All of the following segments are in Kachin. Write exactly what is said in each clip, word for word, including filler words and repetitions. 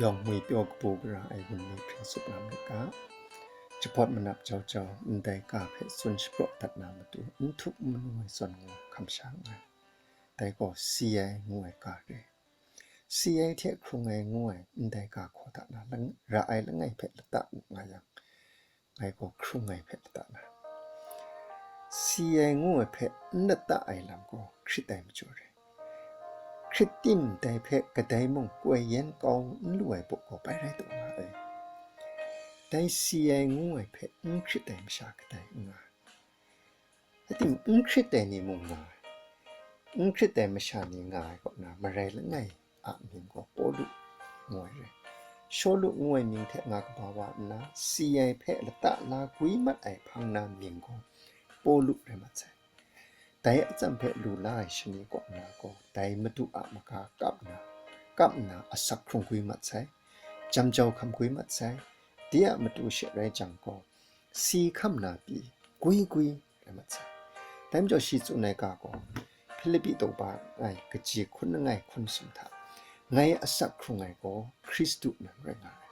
Yawng ngwi pyaw kabu gara ai gun ni hpring tsup na myit ga, jahpawt manap jau jau ndai ga hpe tsun shapraw dat na matu n htup n manu ai zawn ngu hkam sha nngai. Dai gaw si ai ngu ai ga re. Si ai hte hkrung ai ngu ai ndai ga hkaw hta na lang-, ra ai langai hpe lata u nga yang, ngai gaw hkrung ai hpe lata na. Si ai ngu ai hpe n lata ai lam gaw hkrit ai majaw re. Hkrit tim dai hpe kadai mung koi yen kau n lu ai baw gaw bai rai taw nga ai. Dai si ai ngu ai hpe n hkrit ai masha kadai n nga ai. Rai timung, n hkrit ai ni mung nga ai. N hkrit ai masha ni nga ai kaw na, marai langai a mying gaw Pawlu ngu ai re. Shawlu ngu ai mying hte nga kaba wa nna, si ai hpe lata la gwi mat ai hpang na mying gaw Pawlu rai mat sai. Dai atsam hpe lu la ai shani kaw na gaw, dai Madu a maga kap na, kap nna asak hkrung gwi mat sai, jam jau hkam gwi mat sai, de a matu she rai jang gaw, si hkam na pyi gwi gwi rai mat sai. Dai majaw shi tsun ai ga gaw, Hpilipi daw ba ai kaji hkun langai hkun sum hta, ngai asak hkrung ai gaw Hkristu nan rai nga ai,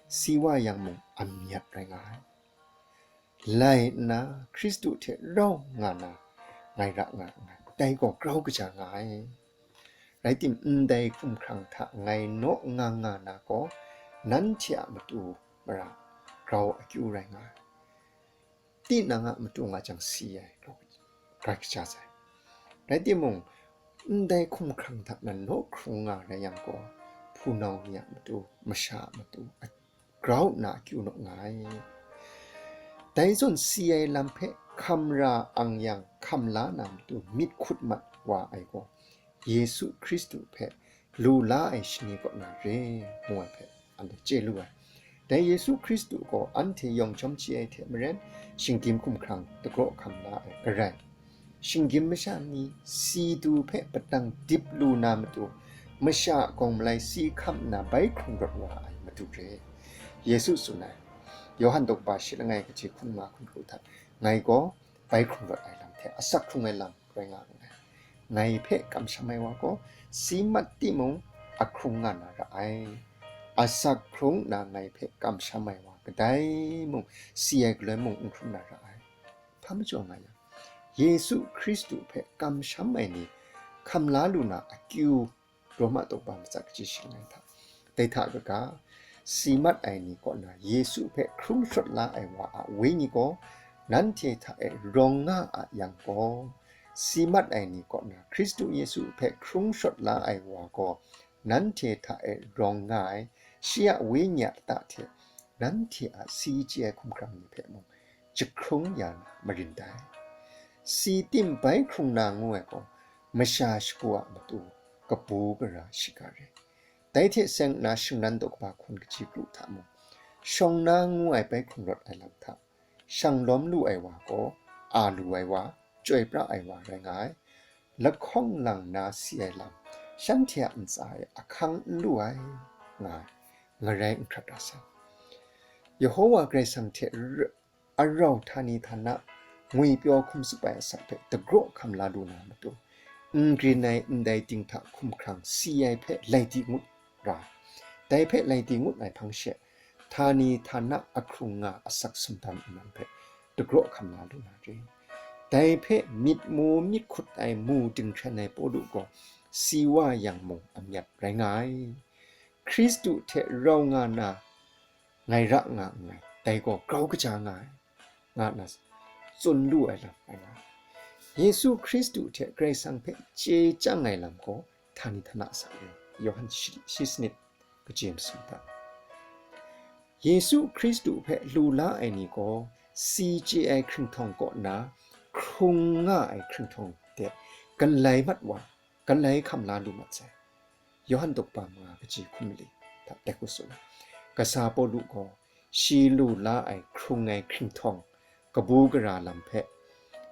si wa yang mung amyat rai nga ai. Lai nna Hkristu hte rau nga na ngai ra nga nngai, dai gaw grau kaja nga ai. Rai tim, ndai hkumhkrang hta ngai naw nga nga na gaw, nanhte a matu mara grau akyu rai nga ai. Tinang a matu nga jang si ai, grau, grai kaja sai. Rai timung, ndai hkumhkrang hta nan naw hkrung nga rai yang gaw, hpunau ni a matu, masha a matu, a-, grau nna akyu naw nga ai. Dai zawn si ai lam hpe hkam ra ang yang hkam la na matu myit hkut mat wa ai gaw, Yesu Hkristu hpe lu la ai shani kaw na re, ngu ai hpe anhte chye lu ai. Dai Yesu Hkristu gaw anhte yawng chyawm chye ai hte maren, shinggyim hkumhkrang dagraw hkam la ai, garai. Shinggyim masha ni si du hpe padang dip lu na matu, masha a gawng malai si hkam nna bai hkrung rawt wa ai matu re. Yesu tsun ai, Yawhan daw ba shi langai kaji hkun nga hkun hku hta, ngai gaw bai hkrung rawt ai lam hte asak hkrung ai lam rai nga nngai. Ngai hpe kamsham ai wa gaw, si mat timung, ahkrung nga na ra ai. Asak hkrung nna ngai hpe kamsham ai wa kadai mung, si ai galoi mung n hkrum na ra ai. Hpa majaw nga yang, Yesu Hkristu hpe kamsham ai ni hkam la lu na akyu, Roma daw ba matsa kaji shi langai hta. Dai hta kaga, si mat ai ni kaw na Yesu hpe hkrung shawt la ai wa a Wenyi gaw nanhte hta e rawng nga a yang gaw, si mat ai ni kaw na Hkristu Yesu hpe hkrung shawt la ai wa gaw nanhte hta e rawng nga ai, shi a Wenyi a lata hte nanhte a si chye ai hkumhkrang ni hpe mung jahkrung ya na marin dai. Si tim bai hkrung na ngu ai gaw, masha shagu a matu kabu gara shiga re. Dai hte seng nna shingran daw kaba hkun kaji kru hta mung, shawng na ngu ai bai hkrung rawt ai lam hta, shang lawm lu ai wa gaw, a lu ai wa, chyoi pra ai wa rai nga ai. Lahkawng lang na si ai lam, shanhte a ntsa e ahkang n lu ai, nga ai, ngarai n hkrat ra sai. Yehowa Karai Kasang hte r-, arau htani htana ngwipyaw hkum tsup ai asak hpe dagraw hkam la lu na matu, n grin ai ndai ting hta hkumhkrang si ai hpe lai di ngut ra, dai hpe lai di ngut ai hpang she, htani htana ahkrung nga asak sumdam nnan hpe dagraw hkam la lu na re. Dai hpe myit mu myit hkut ai mu dinghkren ai Pawlu gaw si wa yang mung amyat rai nga ai. Hkristu hte rau nga na ngai ra nga nngai, dai gaw grau kaja nga ai, nga nna tsun lu ai lam rai nga ai. Yesu Hkristu hte Karai Kasang hpe chye chyang ai lam gaw htani htana sa yu, Yawhan shi, shi sanit kaji masum hta. Yesu Hkristu hpe lu la ai ni gaw si chye ai hkringhtawng kaw na hkrung nga ai hkringhtawng de galai mat wa, galai hkam la lu mat sai. Yawhan daw ba manga kaji hkun mali hta dai hku tsun ai. Kasa Pawlu gaw shi lu la ai hkrung ai hkringhtawng, kabu gara lam hpe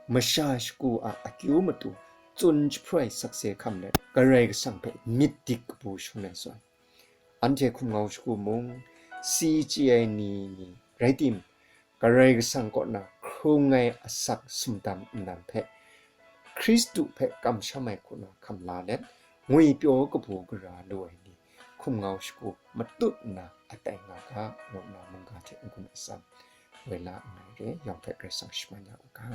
masha shagu a akyu matu tsun jahpru ai sakse hkam let, Karai Kasang hpe myit dik kabu shangun ai zawn, anhte hkum ngau shagu mung, si chye ai ni ni rai tim, Karai Kasang kaw na hkrung ai asak sumdam nnan hpe, Hkristu hpe kamsham ai hku na hkam la let, ngwipyaw kabu gara lu ai ni, hkum ngau shagu matut nna atai nga ga, ngu nna mungga hte n-gun atsam woi la nngai re, yawng hpe Karai Kasang shaman ya u ga.